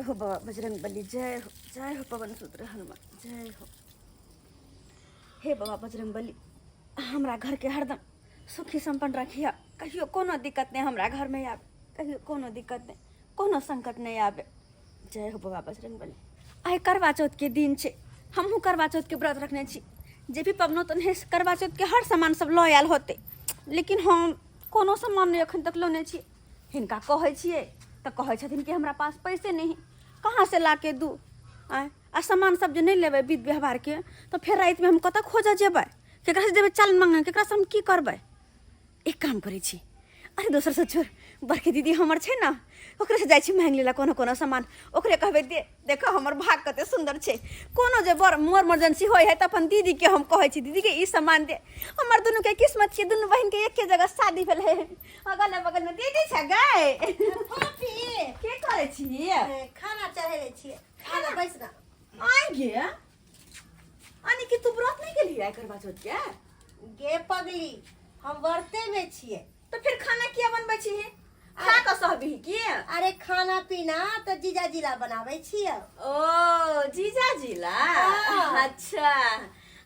जय हो बाबा बजरंग बली, जय हो, जय हो पवन सूत्र हनुमान, जय हो। हे बाबा बजरंग बली, हमरा घर के हरदम सुखी संपन्न रखिया, कहियो कोनो दिक्कत नहीं हमरा घर में आवे, कहियो कोनो दिक्कत नहीं, कोनो संकट नहीं आवे। जय हो बाबा बजरंग बली। आइ करवा चौथ के दिन छै, हमहूँ करवा चौथ के व्रत रखने छी। जे भी पबनौ तऽ नहि करवा चौथ के हर सामान सब लऽ आयल होतै, लेकिन हम कोनो सामान नहि एखन तक लौने छी। हिनका कहै छियै तऽ कहै छथिन कि हमरा पास पैसे नहि, कहाँ से ला के दू? आँय, आ सामान सब जे नहि लेबै विध व्यवहारके तऽ फेर रातिमे हम कतऽ खोजऽ जेबै? केकरासँ जेबै चाल मांगे? केकरासँ हम की करबै? एक काम करै छी, अरे दोसरसँ छोड़, बड़की दीदी हमर छै ने, ओकरेसँ जाइ छी मांगि लै कोनो कोनो सामान। ओकरे कहबै, दे देखो हमर भाग कते सुन्दर छै। कोनो जे बड़ मोर इमरजेंसी होइ है तऽ अपन दीदीके हम कहै छी, दीदीके ई सामान दे। हमर दुनूके किस्मत छियै, दुनू बहिनके एके जगह शादी भेल है, अगल बगल में दीदी छै। गए फोफी, की करै छी? खाना चढ़ेले छियै, खाना बैस ना। आइ गे अनी कि तू व्रत नहीं केली आइ करवा चौथ के? गे पगली, हम व्रते में छियै। तो फिर खाना किया बनबै छी? खा कऽ सहबी की? अरे खाना पीना तऽ जीजाजी ला बनाबै छियै। ओ जीजाजी ला? हाँ। अच्छा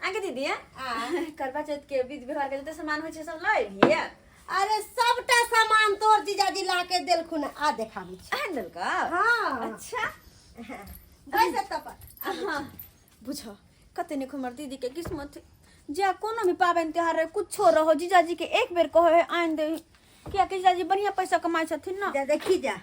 आगे दीदी, आ। करवा चौथ के विध व्यवहार के जते सामान होइ छै सब लऽ एलियै? अरे सबटा सामान तोहर जीजाजी ला के देलखुन, आ देखाबै छी। आनि देलकौ? हाँ। अच्छा। बैस एतऽ पर। हाँ, बुझ कते नीक हमर दीदी के किस्मत है। जे कोनो भी पाबनि त्योहार रहे, कुछो रहो, जीजाजी के एक बेर कहे है आनि दे, कियाकि जीजाजी बढ़िया पैसा कमाइ छथिन ना। जा देखी जा,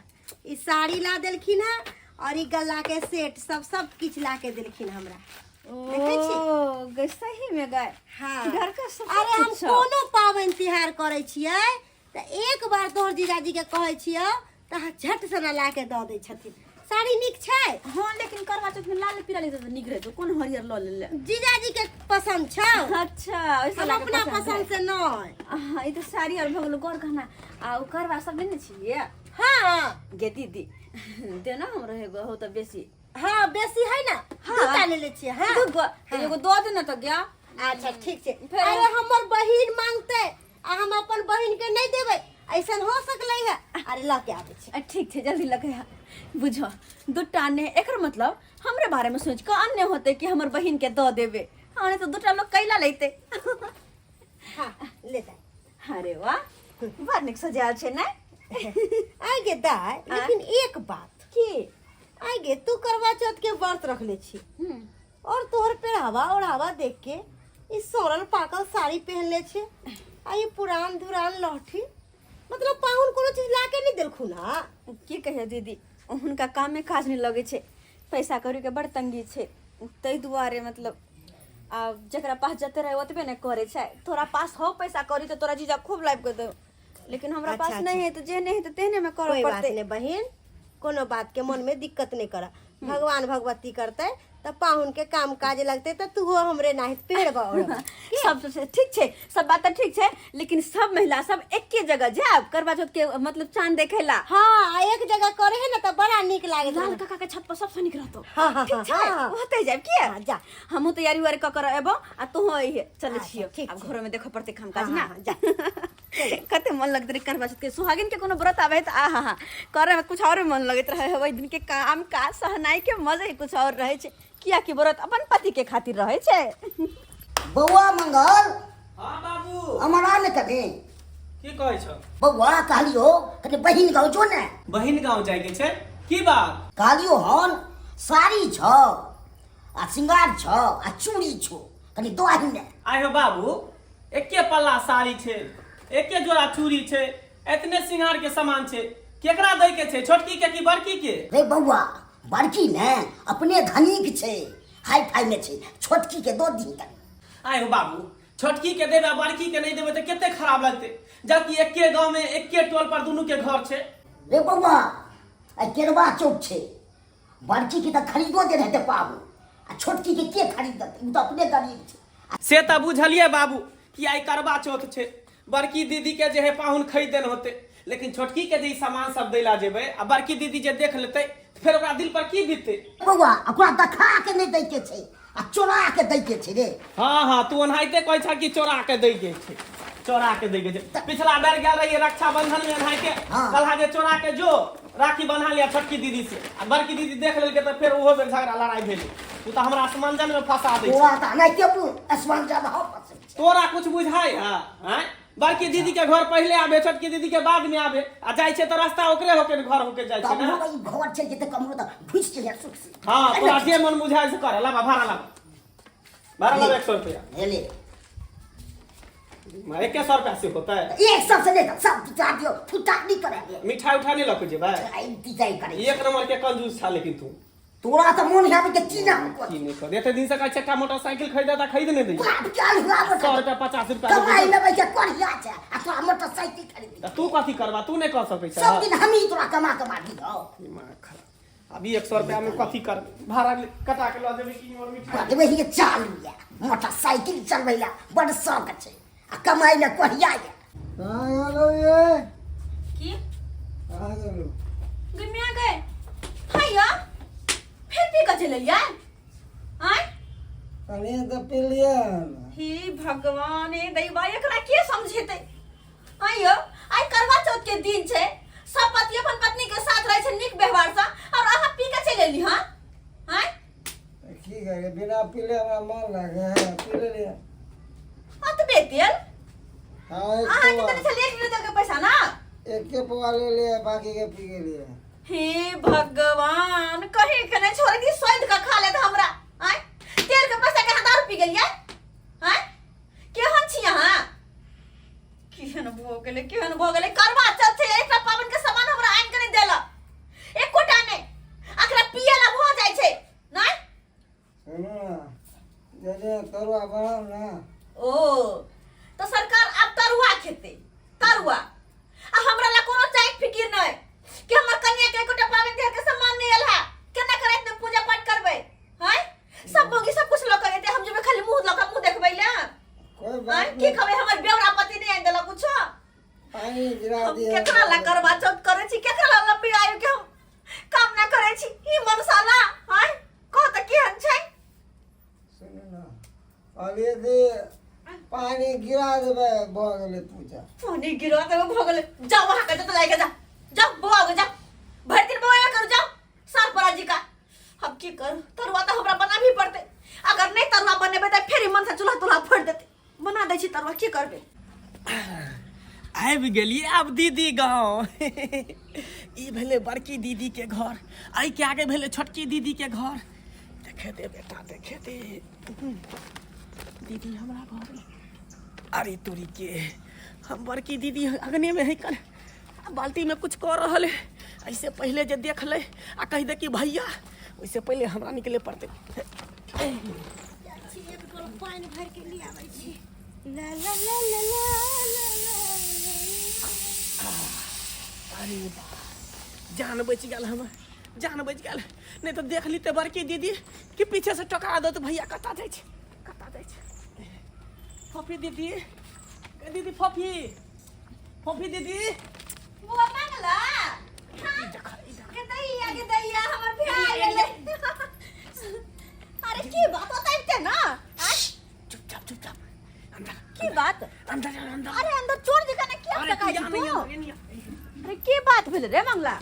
ई साड़ी ला देलखिन है और ई गला के सेट सब सब किछ ला के देलखिन हमरा। देखै छी? ओ गई सही में गए। हाँ। घर का सब अरे हम कुछ छौ। कोनो पाबनि तिहार करै छियै तऽ एक बार तोहर जीजाजी के कहै छियै तऽ झट से ला के दऽ दै छथिन। साड़ी नीक छै? हाँ, लेकिन करवा चौथ में लाल पीला लेते तऽ नीक रहतो, कोन हरियर लऽ लेले? जीजाजी के पसंद छौ। अच्छा, ओइसे हम लाके अपना पसंद पसंद से नहीं। हाँ, ई तऽ साड़ी और भऽ गेलो गौर गहना आ ओ करवा सब लेने छियै? हाँ। गे दीदी, दे ना हमरो एगो हो तऽ बेसी। हाँ बेसी है ना। हाँ। दूटा ले ले छियै। हाँ। दूगो तऽ एगो दऽ दे ना तऽ गया। अच्छा ठीक छै। फेर- अरे हमर बहिन मांगते आ हम अपन बहिन के नहीं देबै, ऐसन हो सकलै है? अरे लऽ के आबै छी। आ, ठीक छै, जल्दी लगे। बुझो दूटा ने, एकर मतलब हमरे बारे में सोच कऽ अन्य होते कि हमर बहिन के दऽ देबे। हाँ, नहीं तो दूटा लोग कैला लेते? हाँ ले जा। अरे वाह, बड़ नीक सजायल छै ने। आइ गे दाय, लेकिन एक बात। की? आइ गे, तू करवा चौथ के व्रत रखले छी और तोहर पेहरावा ओढ़ावा देख के, ई सड़ल पाकल साड़ी पहन ले छे आ ई पुरान धुरान लहठी, मतलब पाहुन कोनो चीज ला के नहीं देलखुन? हा। की कहियो दीदी, हुनका कामे काज नहि लगै छै, पैसा कौड़ीके बड़ तंगी छै, ताहि दुआरे मतलब आ जकरा पास जते रहै ओतबे ने करै छै। तोरा पास हो पैसा कौड़ी तऽ तोरा जीजा खूब लाबि कऽ दौ, लेकिन हमरा पास नहि है तऽ जे नहि है तऽ तेहने मे करऽ कोई बात पड़तै। नहीं बहिन, कोनो बात के मन में दिक्कत नहीं कर। भगवान भगवती करते तऽ पाहुन के काम काज लगते तऽ तू हमरे नाहित पेड़ ओढ़। सब से ठीक छै, सब बात तऽ ठीक छै, लेकिन सब महिला सब एके जगह जायब करवा चौथ के मतलब चांद देखेला। हाँ, आ एक जगह करे है ना तऽ बड़ा नीक लागे। लाल काका के छत पर सबसे नीक रहतो। हाँ, ठीक छै? हाँ। ओतै जायब की? हाँ, जा। हमहूँ तैयारी उयारी कऽ कर एबो आ तोहूँ अइहे। चलै अच्छा, छियौ। ठीक आब छै। घरोमे देखऽ पड़तै काम काज। हाँ, ना हाँ, जा। कते मन लगैत रहै करवा चौथ के। सुहागिन के कोनो व्रत आबै तऽ आहा हा, करे में कुछ और मन लगैत रहै। ओहि दिन के काम काज सहनाइ के मजे ही कुछ और रहै छै, कियाकि व्रत अपन पति के खातिर रहै छै। बौआ मंगल। हाँ बाबू। हमरा ने कने। की कहै छौ? बौआ, कहलियो कने बहिन गाँव जो ने। बहिन गाँव जाय के छै? की बात? कहलियो हन साड़ी छौ आ सिंगार छौ आ चूड़ी छौ, कनि दही ने। आइ हो बाबू, एके पल्ला साड़ी छै, एके जोड़ा चूड़ी छै, एतने सिंगार के सामान छै, केकरा दै के छै, छोटकी के कि बड़की के? रे बौआ, बड़की ने अपने धनिक छै, हाई फाई में छै, छोटकी के दो दिन कनि। आइ हो बाबू, छोटकी के देबै आ बड़की के नहि देबै तऽ कते खराब लगतै, जबकि एके गाँव में एके टोल पर दुनू के घर छै। रे बौआ, आइ केरवा चौक छै, बड़की के तऽ खरीदो दे रहते पाबू, आ छोटकी के के खरीद देतै? ओ तऽ अपने गरीब छै। से तऽ बुझलियै बाबू कि आइ करवा चौथ छै, बड़की दीदी के जे है पाहुन खरीद देने होते, लेकिन छोटकी के जे ई सामान सब दै ला जेबै आ बड़की दीदी जे देख लेतै तऽ फेर ओकरा दिल पर की बीततै? बौआ, ओकरा देखा के नहि दै के छै आ चोरा के दै के छै रे। हाँ हाँ, तू ओनाहिते कहै छह कि चोरा के दै के छै। चोरा के दै के छै। पिछला बेर गेल रहियै रक्षाबंधन में अहाँ के। हाँ। कहला जे चोरा के जो राखी बन्हा लिया छोटकी दीदी से, आ बड़की दीदी देख लेलकै तऽ फेर ओहो बेर झगड़ा लड़ाई भेलै। तू तऽ हमरा असमंजन में फंसा दै छै। तोरा तऽ एनाहिते असमंजन हो फंसै छै। तोरा कुछ बुझाइ है? आँय, बड़की दीदी के घर पहिले आबे, छोटकी दीदी के बाद में आबे, आ जाइ छै तऽ रास्ता ओकरे होके ने घर होके जाइ छै तब ने। ई घर छै जे तऽ कमरो तऽ घुसि गेलै सुख से। हाँ, तोरा जे मन बुझाइ से कर। लाबा भाड़ा, लाबा भाड़ा, लाबा 100 रुपया। हेले। 100 रुपया से होता है? 100 से नहीं, सब जा दियो, फुटा नहीं करे। मिठाई उठाई नहीं लऽ के जेबै? आई डिजाइन करे। एक नंबर के कंजूस छा लेकिन तू। तोरा तऽ मोन है के की ना की नहीं कर, एते दिन से कहै छै एकटा मोटरसाइकिल खरीदे तऽ खरीद नहि दै। बाप चल हुआ। 100 रुपया, 50 रुपया। कमाई लेबै के करिया छै आ तोरा मोटरसाइकिल खरीद। तऽ तू कथी करबा? तू नहि कह सकै सब छह। दिन हमही तोरा कमा कमा दियौ। दिमाग खराब। अभी 100 रुपया में कथी कर, भाड़ा कटा के लऽ जेबै कि और मिठाई? देबै ही चालू या मोटरसाइकिल चलबै ला बड़ शौक छै आ कमाई ले कहिया या। कहाँ गेलौ ये? की? कहाँ गेलौ? गम्या गए हैया, फिर पी के चले यार आय। कनिए तऽ पी लियै हन। हे भगवान, हे दैवा, एकरा के समझेतै? आइयो आइ करवा चौथ के दिन छै, सब पति अपन पत्नी के साथ रहै छै नीक व्यवहार से, और अहाँ पी के चलि एली। हँ, आँय? तऽ की करियै, बिना पीले हमरा मन लागे है, पी लेलियै। अतबे तेल? हाँ, एक अहाँ के पौआ। देने छलियै 1 लीटर तेल के पैसा ना? एके पौआ ले लियै, बाकी के पी गेलियै। हे भगवान, कहीं के नहीं छोड़ दी, सैद के खा लेत हमरा। आँय, तेल के पैसा के अहाँ दारू पी गेलियै? आँय, केहन छी अहाँ? केहन भऽ गेलै, केहन भऽ गेलै? करवा चौथ छै, एकटा पाबनि के सामान हमरा आनि के नहि देलक, एकोटा नहि। एकरा पिए ला भऽ जाइ छै नहि। सुनू ने, जदि तरुआ बनाउ ने। ओ तऽ सरकार आब तरुआ खेतै तरुआ, आ हमरा ला कोनो चाय फिकिर नहि कि हमर कन्या के एकोटा पाबनि तिहार के सामान नहि आयल है, केना करैत ने पूजा पाठ करबै? हैं, सब मौगी सब कुछ लऽ के एतै, हम जेबै खाली मुंह लऽ के मुंह देखबै ले। कोई आँय, बात की नहीं। कहबै, हमर बेवड़ा पति नहि आनि देलक कुछो। पानी गिरा हम दिया। केकरा ला करवा चौथ करै छी, केकरा ला लंबी आयु के हम कामना करै छी? ई मनसाला, आँय, कह तऽ केहन छै? सुनू ने, कहलियै जे पानी गिरा देबै, भऽ गेलै पूजा। पानी गिरा देबै, भऽ गेलै। जाओ वहाँ के, जतऽ जाइके जा, जाओ बौआ के, जाओ, भरि दिन बौआ करू, जाओ सार परा जी का। हम की करू, तरुआ तऽ हमरा बनाबही पड़तै। अगर नहि तरुआ बनेबै तऽ फेर ई मन से चूल्हा तुल्हा फोड़ि देतै। बना दै छी तरुआ, की करबै? आबि गेलियै आब दीदी गाँव। ई भेलै बड़की दीदी के घर, एहिके आगे भेलै छोटकी दीदी के घर। देखे दे बेटा, देखे दे दीदी हमरा घर। अरे तोरी के, हम बड़की दीदी अगने में है कर बाल्टी में कुछ कर रहल है। ऐसे पहले जे देख ले आ कहि दे कि भैया, ओइसे पहले हमरा निकले पड़तै। एक डोल पानि भरि के ले आबै छी। ला ला ला ला ला ला ला। अरे बा, जान बचि गेल हमर, जान बचि गेल। नहि तऽ देख लीते बड़की दीदी कि पीछे से टकरा दो। तऽ भैया कतऽ जाइ छै, कतऽ जाइ छै? फफी दीदी, ए दीदी, फफी, फफी दीदी। बुआ मंगला। ई देख, ई देख। के दैया, के दैया, हमर भाय गेलै। अरे की बात बताइते ना? आँय? चुपचाप, चुपचाप अंदर। की बात? अंदर, अंदर। अरे अंदर चोर जकाँ ने किया अरे सकाइ तू छी यहाँ नहीं, तू? अंदर, नहीं। अरे की बात भेल रे मंगला?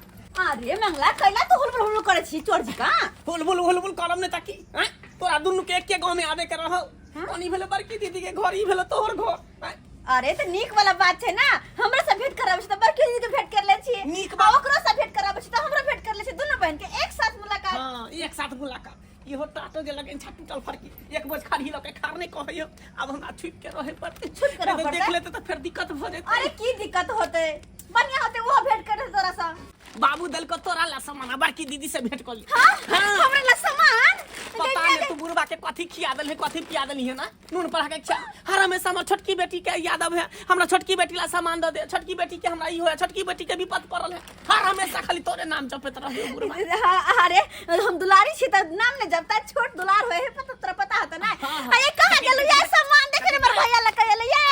अरे मंगला, कैला तू हुलबुल हुलबुल करै छी चोर जकाँ? हुल बुल हुल बुल करम ने ताकि आँय? तोरा दुनू के एके गांव में आबे के रहौ। कनी भेलै बड़की दीदी के घर, ई भेलै तोहर घर, आँय? अरे तऽ नीक वाला बात छै ना, हमरा से भेंट कराबै छै तऽ बड़की दीदी के भेंट कर ले छी। नीक आ बात। ओकरो से भेंट कराबै छै तऽ हमरो भेंट कर ले छी, दुनू बहन के एक साथ मुलाकात। हाँ, एक साथ मुलाकात। इहो टाटो जे लगन छा टूटल फड़की, एक बोझ खाली लके खार नहीं कहैयो। आब हमरा छुप के रहे पड़तै। छुप के रहे नहीं तऽ पड़तै? देख लेते तऽ फेर दिक्कत भऽ जेतै। अरे की दिक्कत होतै, बढ़िया होतै, ओहो भेंट कर तोरा से। बाबू देलको तोरा ला सामान आ बड़की दीदी से भेंट कर ली। हाँ? हाँ। हमरा ला सामान? पता नहीं तू बुढ़वा के कथी खिया देलही, कथी पिया देलही है ना, नून पढ़ा के खिया। हर हमेशा हमर छोटकी बेटी के यादव है, हमरा छोटकी बेटी ला सामान दऽ दे, छोटकी बेटी के हमरा ई होय, छोटकी बेटी के विपद पड़ल है। हर हमेशा खाली तोरे नाम जपैत रहियो बुढ़वा। हाँ, अरे हम दुलारी छी तऽ नाम ने जपता, छोट दुलार होय है, पता तोरा पता होता ना? हाँ, हाँ। अरे कहाँ गेलु ये सामान? देखे रे, हमर भैया लग गेलै ये।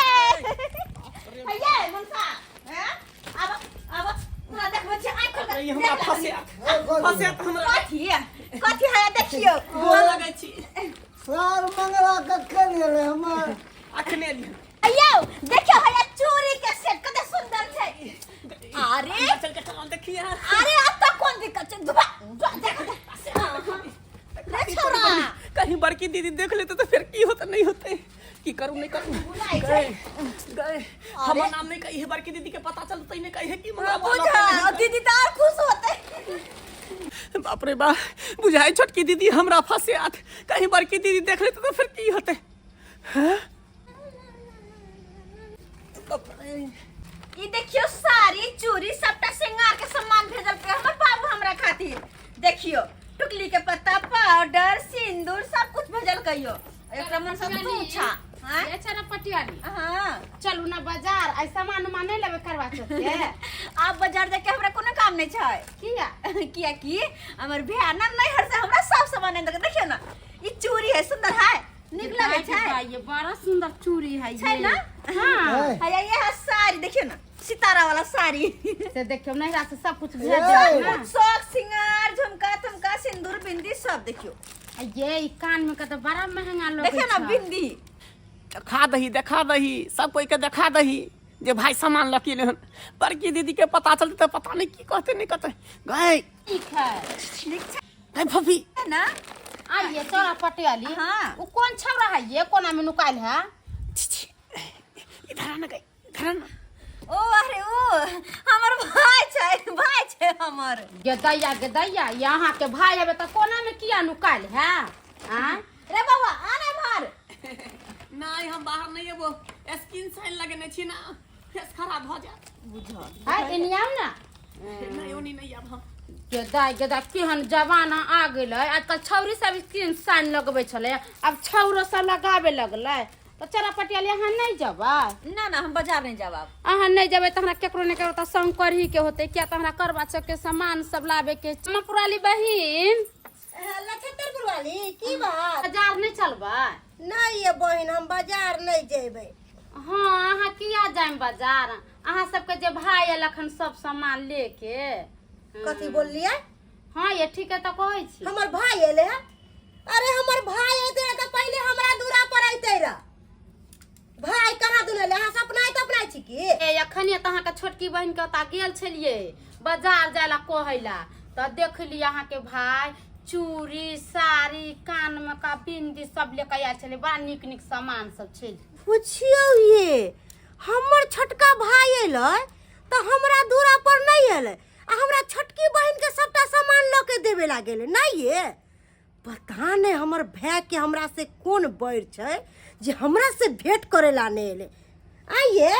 ये मनसा, हैं, आब आब तोरा देखबै छी आँखि खोल के। ई हमरा देख फंसे फंसे हमरा। कथी कथी है, देखियौ। गोर लगै छी। सार मंगला कखन एलै हमर? अखने लिहन। अयौ देखियो हैया चूड़ी के सेट कते सुंदर छै। अरे चल के चल देखिए। अरे अब तो कोन दिक्कत छै, दुबा देख देख। रे छोरा, कहीं बड़की दीदी देख लेते तो फिर की होता नहीं होते, की करूं नहीं करूं। गए गए, हमर नाम नहीं कही है बड़की दीदी के पता चलते ही नहीं कही है कि मंगा बुझा दीदी तो और खुश होते। बाप रे बा, बुझाई छोटकी दीदी हमरा फंसे आत, कहीं बड़की दीदी देख लेते तो फिर की होते। हैं? बाप रे। ई देखियो साड़ी चूड़ी सबटा श्रृंगार के सामान भेजल के हमर बाबू हमरा खातिर। देखियो टुकली के पत्ता, पाउडर, सिंदूर सब कुछ भेजल कहियो। एकरा मन सब पूछा। हाँ? ये चना पटियाली। हाँ। चलू ना बाजार, आई सामान उमान नहीं लेबे करवा चौथ के। आप बाजार जाके हमरा कोनो काम नहीं छै। किया? किया कि हमर भैया ना नैहर से हमरा सब सामान आनि देलकै। देखियो ना ई चूड़ी है, सुंदर है, नीक लगे छै। ये बड़ा सुंदर चूड़ी है छै ये। ना? हाँ। ए, है ये है साड़ी, देखियो ना सितारा वाला साड़ी। से देखियो नैहरा से सब कुछ भेज ए। देलक ना। शौक सिंगार झुमका तुमका सिंदूर बिंदी सब देखियो। आ ये ई कान में के तो बड़ा महंगा लगै देखियो ना छै। बिंदी। देखा दही, देखा दही, सब कोई के देखा दही जे भाई सामान लकी हन। बड़की दीदी के पता चलते तो पता नहीं की कहते नहीं कहते। गए ठीक है। नीक छै गए फफी ना? आ ये तोरा पटियाली। हाँ। उ कौन छौरा है ये कोना में नुकाइल है? छी, छी, इधर आना गई, इधर आना। ओ अरे ओ हमर भाई छै, भाई छै हमर। गेदैया गेदैया, यहाँ के भाई आबे त कोना में किया नुकाइल है? आ रे बाबा आ ना बाहर। नहीं हम बाहर नहीं एबो, स्किन साइन लगेने छी ना, फेस खराब भ जायत। बुझल है एनी आउ ना। नहीं ओनी नहीं आब हम। गेदा गेदा केहन जमाना आ गेलै, आजकल छौरी सब स्किन साइन लगबै छलै, अब छौरो सब लगाबे लगलै। तऽ चरा पटियाली अहाँ नहीं जेबै? ना ना हम बाजार नहीं जाब आब। अहाँ नहीं जेबै तऽ हमरा केकरो ने केकरो तऽ संग करही के होतै, किया तऽ हमरा करवा चौथ के सामान सब लाबे के। पुराली बहिन लछतरपुर वाली की बात? बाजार नहीं चलबै? नहीं ये बहिन, हम बाजार नहीं जेबै। हाँ अहाँ किया जायब बाजार, अहाँ सबके जे भाई एलखन सब सामान लेके। कथी बोललियै? हाँ ये ठीक है तऽ कहै छी। हमर भाई एले है? अरे हमर भाई एते रहे तऽ पहिले हमरा दूरा पर अइते रहे। भाई कहाँ दुनू एले? अहाँ सपनाइ तपनाइ छी की? ए अखन तऽ अहाँके छोटकी बहिन के ओतऽ गेल छलियै बाजार जाय ला कहै ला, तऽ देखली अहाँके भाई चूड़ी साड़ी कान में का बिंदी सब लेके आयल छलै, बड़ा नीक नीक सामान सब छै। पुछियौ ये हमर छोटका भाई एलै तऽ हमरा दूरा पर नहीं एलै आ हमरा छोटकी बहिन के सबटा सामान लऽ के देबे ला गेलै। नहीं ये पता नहीं हमर भाई के हमरा से कोन बैर छै जे हमरा से भेंट करे ला नहीं एलै। आइए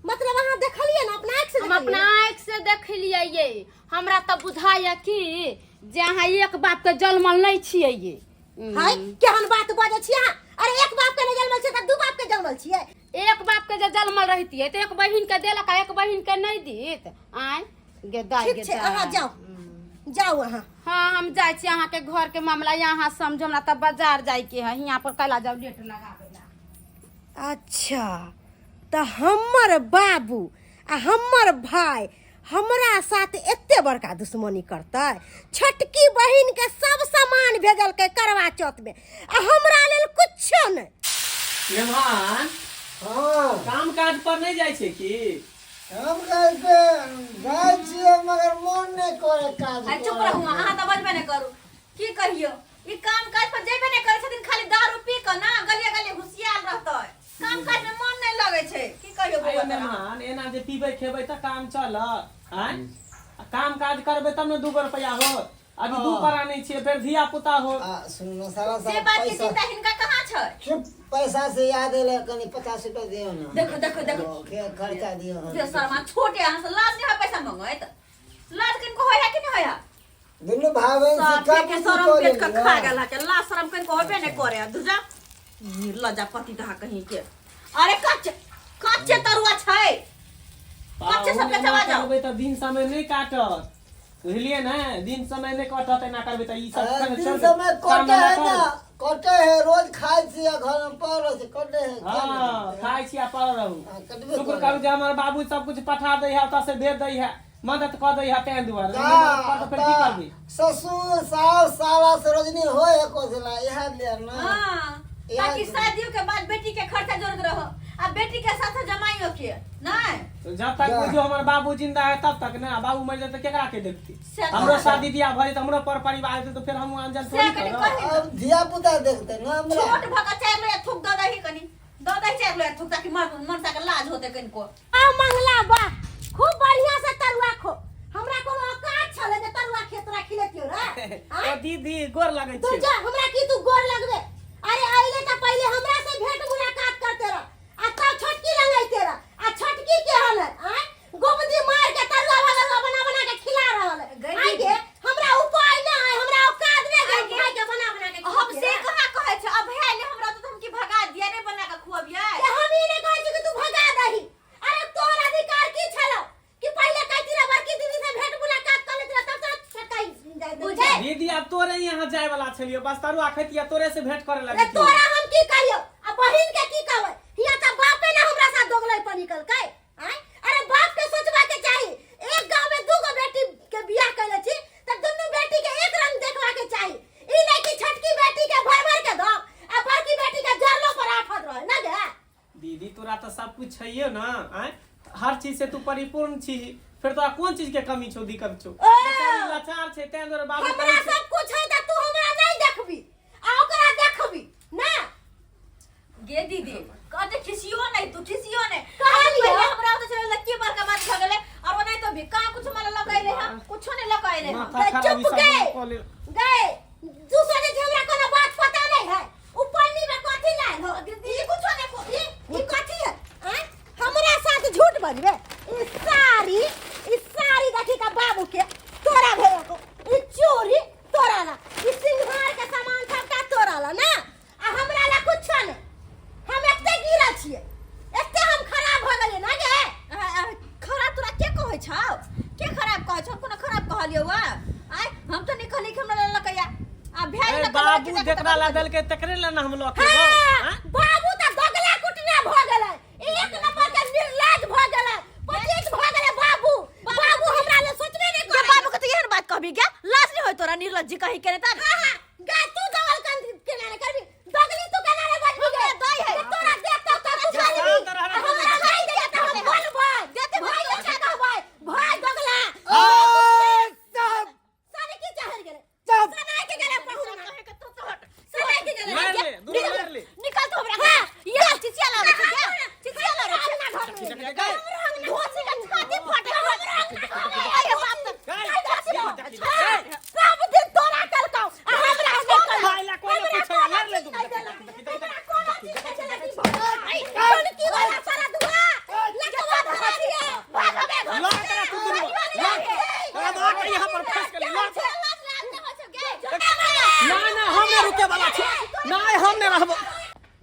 मतलब अहाँ देखलियै ना अपना आँखि से? हम अपना आँखि से देखलियै ये, हमरा तऽ बुझाइया कि जे अहाँ एक बाप के जन्मल नहीं छियै ये। हाय केहन बात बाजै छियै अहाँ? अरे एक बाप के नहीं जन्मल छियै तऽ दू बाप के जन्मल छियै। एक बाप के जे जन्मल रहितियै तऽ एक बहिन के देलक आ एक बहिन के नहीं दीत। आँय गेदाइ ठीक छै अहाँ जाउ जाउ अहाँ। हाँ हम जाइ छी, अहाँके घर के मामला यहाँ समझो, हमरा तऽ बाजार जाइके है, हियाँ पर कैला जाउ लेट लगाबै ला। अच्छा तऽ हमर बाबू आ हमर भाई हमरा साथ एते बड़का दुश्मनी करतै? छोटकी बहिन के सब सामान भेजलकै करवा चौथ में आ हमरा लेल कुछो नहि। मेहमान हाँ काम काज पर नहीं जाइ छै की? हम काज पे जाइ छियै मगर मोन नहीं करे काज। आ चुप रहू अहाँ, तऽ बजबे नहि करू। की कहियो ई काम काज पर जेबे नहि करै छथिन, खाली दारू पी कऽ ना गलिए गलिए घुसियाल रहतै, काम काज में मन नहीं लगै छै। की कहियो आयो बौआ तोरा? मेहमान एना जे पीबै खेबै तऽ काम चलत? आँय आ काम काज करबै तब ने 2 रुपया होत। अभी 2 परानी छियै, फेर धिया पुता होत। आ सुनू सारा से सारा बात के पैसा चिंता हिनका कहाँ छै? चुप, पैसा से याद एलै कनि 50 रुपया दियौ ना। देखो देखो देखो के खर्चा दियौ। जे शर्मा छोटे अहाँ से लाज नहीं है पैसा मंगैत? लाज किनको होय है कि नहीं होय है? दुनू भाई बहिन साफे सिक्का के पुस्ती शरम कऽ पेट के लेलियै। खा गेल है, लाज शरम किनको होबे नहीं करे है। दूजा निर्लज्जा पति दहा कहीं के। अरे कच्चे कच्चे तरुआ छै, कच्चे सबके एना चबा जाओ। करबै तऽ दिन समय नहि काटत, बुझलियै ने? दिन समय नहि कटत एना करबै तऽ। ई सब दिन चल- समय काम कटे धंधा है ना, करू। कटे है, रोज खाइ छियै घर में पड़ल छै, कटे है। हाँ खाइ छी आ पड़ल रहू। हाँ, कटबे शुक्र करब। करू जे हमर बाबू सब कुछ पठा दै है, ओतऽ से भेज दै है, मदद कऽ दै है, तें दुआरे। नहि मदद करत तऽ फेर की करबै? ससुर सास साला से रजनी होय है कोसला इएह लिए ना। हाँ, ताकि शादियों के बाद बेटी के खर्चा जोड़त रहो। आ बेटी के साथ जमाइयो के नहीं। तो जब तक जा। बुझो हमर बाबू जिंदा है तब तक ना, बाबू मर जाए तो केकरा के देखती? से तो हमरो है। शादी बियाह भरी तो हमरो पर परिवार हेतै तो फेर हम अनजान से थोड़ी कनी करब। कही अब धिया पुता देखते ना हमरा। छोट भका चारि लोया थूक दऽ दही, कनी दऽ दही चारि लोया थूक, ताकि मन मनसा के लाज होते कनिको। आ मंगला वाह, खूब बढ़िया से तरुआ खो। हमरा कोनो औकात छले जे तरुआ खेत राखी लेतियो रे? आँय? ओ दीदी, गोर लगै तू छी। जा, हमरा की तू गोर लगबे? अरे अइले त पहिले हमरा से भेंट मुलाकात करते रह आ तब छोटकी लंग अइते रह। आ छोटकी के हल है? आँय, गोबदी मार के तरुआ भगरुआ बना बना के खिला रहल है। गई आँय गे, हमरा उपाय ना है, हमरा औकात नहीं है आँय गे। भाई के बना बना के हम खिलातियै से रे। कहाँ कहै छै? अब भए ले हमरा तो हम की भगा दिया रे, बना के खुअबियै? के हम ई नहीं कहै छी कि तू भगा दही। अरे तोहर अधिकार की छलो कि पहिले कहती रह बड़की दीदी से भेंट मुलाकात कर लेती रह तब तोरा छोटका जाय बुझे। दीदी, आब तोरे यहाँ जाय वाला छलियो, बस तरुआ खैतिया, तोरे से भेंट करे रे लगे। तोरा हम की कहियो आ बहिन के की कहबै? हिया त बापे ना हमरा साथ दोगलै पर निकलकै। आँय, अरे बाप के सोचबा के चाही, एक गांव में दू गो बेटी के बियाह कैले छी त दुनू बेटी के एक रंग देखबा के चाही। ई नहीं कि छोटकी बेटी के भर भर के दो आ बड़की बेटी के जरलो पर आफत रहे ना गे। दीदी, तोरा तऽ सब कुछ छैहे ना? आँय, हर चीज से तू परिपूर्ण छी, फिर तोरा कोन चीज के कमी छौ, दिक्कत छौ? ओ! बेचारी लाचार छै, तें दुआरे बाबू हमरा कहै छै। सब कुछ है त तू हमरा नहीं देखबी आ ओकरा देखबी ना। गे दीदी, कहते खिसियो नहीं, तू खिसियो नहीं। कहलियो। पहिले हमरा ओतऽ चलल की बड़का बात भऽ गेलै? और ओनाहि तो भी कहाँ कुछ मला लगैले है, कुछो नहीं लगैले है। माथा खराब चुप ई सब गए। कऽ लेल। गए, तू सोचे छी हमरा कोनो बात पता नहीं है? उ पन्नी में कथी लायल हो? ई कुछो नहीं, ई कथी है? आँय, हमरा साथ झूठ बजबे? ई साड़ी, ई साड़ी देखी का बाबू के तोरा भेल को, ई चूड़ी तोरा ला, ई सिंघार के सामान सबटा तोरा ला ना, आ हमरा ला कुछो नहीं। हम एते गिरल छियै, एते हम खराब भऽ गेलियै ना गे? खराब तोरा के कहै छौ? के खराब कहै छौ? हम कोनो खराब कहलियौ? वा आय, हम तो नहीं कहली कि हमरा ललकैया आ भेज। ए, बाबू जेकरा ला देलकै तकरे ला ना हम लऽ के एबौ, हाँ, आँय? बाबू त दोगला कुटना भ गेलै, एक नंबर के निर्लज भ गेलै, पचीस भ गेलै बाबू। बाबू हमरा ले सोचबे नहीं गे करे। बाबू के तो एहन बात कहबी गे? लाज नहीं होय तोरा निर्लज्ज कही के? नहीं हाँ हाँ गे, तू दोगल कन केना ने करबी? दोगली तू केना ने बजबी गे? दई है। गे, तोरा देखतौ त तू शांत बोलबी। रह रे। हमरा नहीं दे त हम बोलबै। देते। भाई के कहबै भाई दोगला। ए, सब सारे की चाहर गेलै? चुप। सनाई के गेलै पहुना, सनाई के गेलै। मारि ले, दुनू मारि ले। निकल तो हमरा हां, ये चिचिया लागे छै गे, चिचिया लागे छै। धोसी के छाती फटे। अरे बाप रे। सब दिन तोरा कलकौ आ हमरा नहि कलकौ। भाई ला कोई ना पूछे, मार ले दुनू। की वाला सारा धुआ लकवा धरा दिए, भाग बे घर। ला तोरा तू दुनू, ला। तोरा दऽ के यहाँ पर फंस गेली, ला। ना ना, हम नहीं रुके वाला छी, नहीं, हम नहीं रहबो।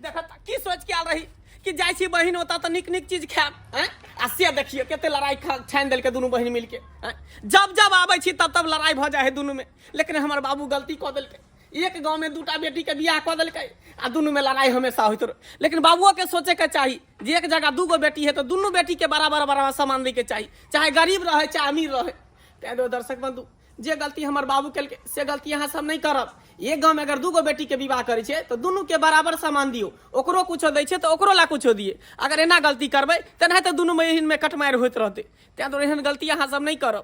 देख त की सोच के आयल रही कि जाइ छी बहिन ओतऽ तऽ नीक नीक चीज खायब, आँय? आ से देखियौ कते लड़ाई ठानि देलकै दुनू बहिन मिलके, आँय? जब जब आबै छी तब तब लड़ाई भऽ जाइ है दुनू में। लेकिन हमर बाबू गलती कऽ देलकै, एक गाँव में दूटा बेटी के बियाह कऽ देलकै आ दुनू में लड़ाई हमेशा होइत रहै। लेकिन बाबुओ के सोचे के चाही जे एक जगह दूगो बेटी है तऽ दुनू बेटी के बराबर बराबर सामान दै के चाही, चाहे गरीब रहै चाहे अमीर रहै। तैं दुआरे दर्शक बंधु, जे गलती हमर बाबू केलकै से गलती अहाँ सब नहि करब। एक गाँव में अगर दूगो बेटी के विवाह करै छियै तऽ दुनू के बराबर सामान दियौ। ओकरो कुछो दै छियै तऽ ओकरो ला कुछो दियै। अगर एना गलती करबै तेनाहिते दुनू बहिन में कटमारि होइत रहतै। तैं दुआरे एहन गलती अहाँ सब नहि करब।